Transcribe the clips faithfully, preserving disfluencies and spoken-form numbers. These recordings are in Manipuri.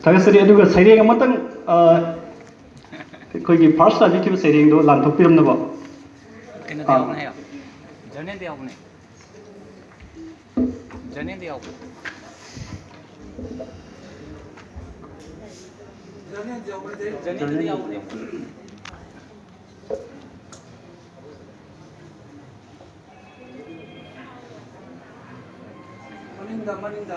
ꯊꯥꯒꯠꯆꯔꯤ꯫ ꯑꯗꯨꯒ ꯁꯩꯔꯦꯡ ꯑꯃꯇꯪ, ꯑ, ꯑꯩꯈꯣꯏꯒꯤ ꯐꯥꯔꯁ ꯇꯥꯕꯤꯈꯤꯕ ꯁꯩꯔꯦꯡꯗꯣ ꯂꯥꯟꯊꯣꯛꯄꯤꯔꯝꯅꯕ꯫ ꯀꯩꯅꯣꯗ ꯑꯥ꯫ ꯌꯥꯎꯕꯅꯦ ꯍꯥꯏꯌꯣ꯫ ꯖꯔꯅꯦꯜꯗ ꯌꯥꯎꯕꯅꯦ꯫ ꯖꯔꯅꯦꯜꯗ ꯌꯥꯎꯕꯅꯦ꯫ ꯖꯔꯅꯦꯜꯗ ꯌꯥꯎꯕꯅꯦ꯫ ꯃꯅꯤꯡꯗ, ꯃꯅꯤꯡꯗ꯫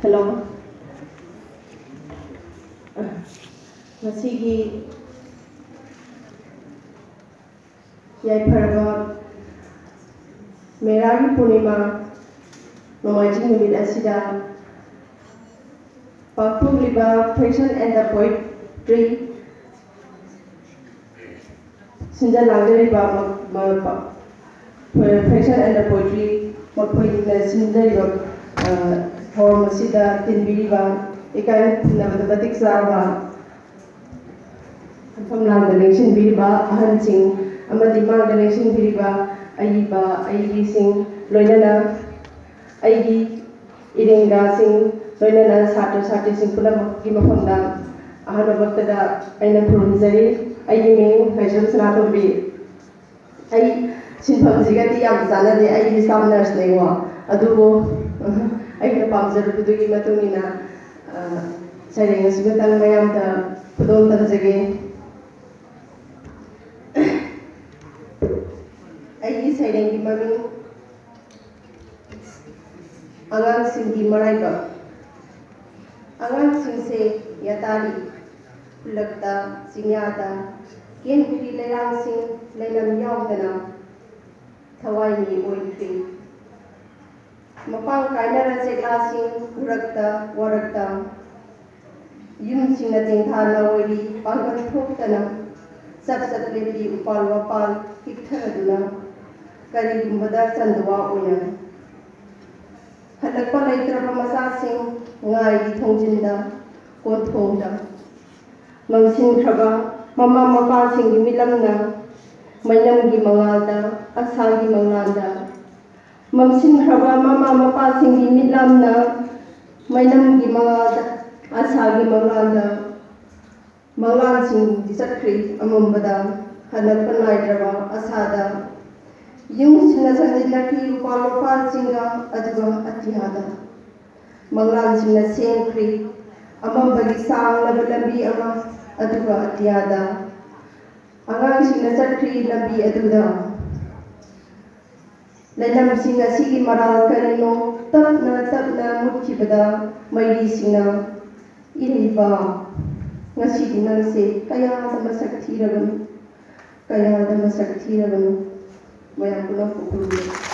Hello. ꯉꯁꯤꯒꯤ ꯌꯥꯏꯐꯔꯕ ꯃꯦꯔꯥꯒꯤ ꯄꯨꯔꯅꯤꯃꯥ ꯅꯣꯡꯃꯥꯏꯖꯤꯡ ꯅꯨꯃꯤꯠ ꯑꯁꯤꯗ ꯄꯥꯡꯊꯣꯛꯂꯤꯕ Fashion and the Poetry ꯁꯤꯟꯖ ꯂꯥꯡꯖꯔꯤꯕ ꯃ-, ꯃ-, ꯄ-, Fashion and the Poetry ꯃꯈꯣꯏꯅ ꯁꯤꯟꯖꯔꯤꯕ, ꯑ, ꯊꯧꯔꯝ ꯑꯁꯤꯗ ꯇꯤꯟꯕꯤꯔꯤꯕ ꯏꯀꯥꯏ ꯈꯨꯝꯅꯕꯗ ꯃꯇꯤꯛ ꯆꯥꯕ ꯃꯐꯝ ꯂꯥꯡꯗ ꯂꯦꯡꯁꯤꯟꯕꯤꯔꯤꯕ ꯑꯍꯟꯁꯤꯡ ꯑꯃꯗꯤ ꯃꯥꯡꯗ ꯂꯦꯡꯁꯤꯟꯕꯤꯔꯤꯕ ꯑꯏꯕ ꯑꯏꯕꯤꯁꯤꯡ, ꯂꯣꯏꯅꯅ ꯑꯩꯒꯤ ꯏꯔꯦꯡꯒꯥꯁꯤꯡ, ꯂꯣꯏꯅꯅ ꯁꯥꯇ꯭ꯔ ꯁꯥꯇ꯭ꯔꯤꯁꯤꯡ ꯄꯨꯝꯅꯃꯛꯀꯤ ꯃꯐꯝꯗ ꯑꯍꯥꯟꯕꯃꯛꯇꯗ ꯑꯩꯅ ꯈꯨꯔꯨꯝꯖꯔꯤ꯫ ꯑꯩꯒꯤ ꯃꯤꯡ ꯂꯥꯏꯁ꯭ꯔꯝ ꯁꯅꯥꯇꯣꯝꯕꯤ꯫ ꯑꯩ ꯁꯤꯟꯐꯝꯁꯤꯒꯗꯤ ꯌꯥꯝ ꯆꯥꯟꯅꯗꯦ, ꯑꯩꯗꯤ staff nurse ꯅꯦꯀꯣ꯫ ꯑꯗꯨꯕꯨ ꯑꯩꯅ ꯄꯥꯝꯖꯔꯨꯕꯗꯨꯒꯤ ꯃꯇꯨꯡ ꯏꯟꯅ, ꯑ, ꯁꯩꯔꯦꯡ ꯑꯁꯤꯃꯇꯪ ꯃꯌꯥꯝꯗ ꯈꯨꯗꯣꯜ ꯇꯝꯖꯒꯦ꯫ ꯑꯩꯒꯤ ꯁꯩꯔꯦꯡꯒꯤ ꯃꯃꯤꯡ ꯑꯉꯥꯡꯁꯤꯡꯒꯤ ꯃꯔꯥꯏꯕꯛ꯫ ꯑꯉꯥꯡꯁꯤꯡꯁꯦ ꯌꯥꯇꯥꯔꯤ, ꯈꯨꯜꯂꯛꯇ, ꯆꯤꯡꯌꯥꯗ, ꯀꯦꯟꯈ꯭ꯔꯤ ꯂꯩꯔꯥꯡꯁꯤꯡ ꯂꯩꯅꯝ ꯌꯥꯎꯗꯅ ꯊꯋꯥꯏ ꯃꯤ ꯑꯣꯏꯈ꯭ꯔꯤ꯫ ꯃꯄꯥꯡ ꯀꯥꯏꯅꯔ ꯆꯦꯛꯂꯥꯁꯤꯡ ꯎꯔꯛꯇ ꯋꯥꯔꯛꯇ, ꯌꯨꯝꯁꯤꯡꯅ ꯇꯦꯡꯊꯥ ꯅꯥꯑꯣꯏꯔꯤ ꯄꯥꯡꯒꯜ ꯊꯣꯛꯇꯅ, ꯆꯞ ꯆꯞ ꯂꯦꯞꯄꯤ ꯎꯄꯥꯜ ꯋꯥꯄꯥꯜ ꯄꯤꯛꯊꯔꯗꯨꯅ, ꯀꯔꯤꯒꯨꯝꯕꯗ ꯆꯟꯗꯨꯋꯥ ꯑꯣꯏꯅ꯫ ꯍꯜꯂꯛꯄ ꯂꯩꯇ꯭ꯔꯕ ꯃꯆꯥꯁꯤꯡ ꯉꯥꯏꯔꯤ ꯊꯣꯡꯖꯤꯟꯗ, ꯀꯣꯟꯊꯣꯡꯗ ꯃꯝꯁꯤꯟꯈ꯭ꯔꯕ ꯃꯃꯥ ꯃꯄꯥꯁꯤꯡꯒꯤ ꯃꯤꯠꯂꯝꯅ ꯃꯩꯅꯝꯒꯤ ꯃꯉꯥꯜꯗ, ꯑꯁꯥꯒꯤ ꯃꯉꯥꯜꯗ, ꯃꯝꯁꯤꯟꯈ꯭ꯔꯕ ꯃꯃꯥ ꯃꯄꯥꯁꯤꯡꯒꯤ ꯃꯤꯠꯂꯝꯅ ꯃꯩꯅꯝꯒꯤ ꯃꯉꯥꯜꯗ, ꯑꯁꯥꯒꯤ ꯃꯉꯥꯜꯗ, ꯃꯪꯂꯥꯟꯁꯤꯡꯗꯤ ꯆꯠꯈ꯭ꯔꯤ ꯑꯃꯝꯕꯗ, ꯍꯜꯂꯛꯄ ꯅꯥꯏꯗ꯭ꯔꯕ ꯑꯁꯥꯗ꯫ ꯌꯨꯝꯁꯤꯡꯅ ꯁꯟꯖꯤꯟꯅꯈꯤ ꯎꯄꯥꯜ ꯋꯥꯄꯥꯜꯁꯤꯡꯒ, ꯑꯗꯨꯒ ꯑꯇꯤꯌꯥꯗ꯫ ꯃꯪꯂꯥꯟꯁꯤꯡꯅ ꯁꯦꯝꯈ꯭ꯔꯤ ꯑꯃꯝꯕꯒꯤ ꯁꯥꯡꯂꯕ ꯂꯝꯕꯤ ꯑꯃ, ꯑꯗꯨꯒ ꯑꯇꯤꯌꯥꯗ꯫ ꯑꯉꯥꯡꯁꯤꯡꯅ ꯆꯠꯈ꯭ꯔꯤ ꯂꯝꯕꯤ ꯑꯗꯨꯗ꯫ ꯂꯩꯅꯝꯁꯤꯡ ꯑꯁꯤꯒꯤ ꯃꯔꯥꯜ ꯀꯔꯤꯅꯣ? ꯇꯞꯅ ꯇꯞꯅ ꯃꯨꯠꯈꯤꯕꯗ ꯃꯩꯔꯤꯁꯤꯡꯅ, "ꯏꯔꯩꯕ, ꯉꯁꯤꯗꯤ ꯅꯪꯁꯦ ꯀꯌꯥꯗ ꯃꯁꯛ ꯊꯤꯔꯕꯅꯣ, ꯀꯌꯥꯗ ꯃꯁꯛ ꯊꯤꯔꯕꯅꯣ?" ꯃꯌꯥꯝ ꯄꯨꯝꯅꯃꯛꯄꯨ ꯈꯨꯔꯨꯝꯖꯔꯤ꯫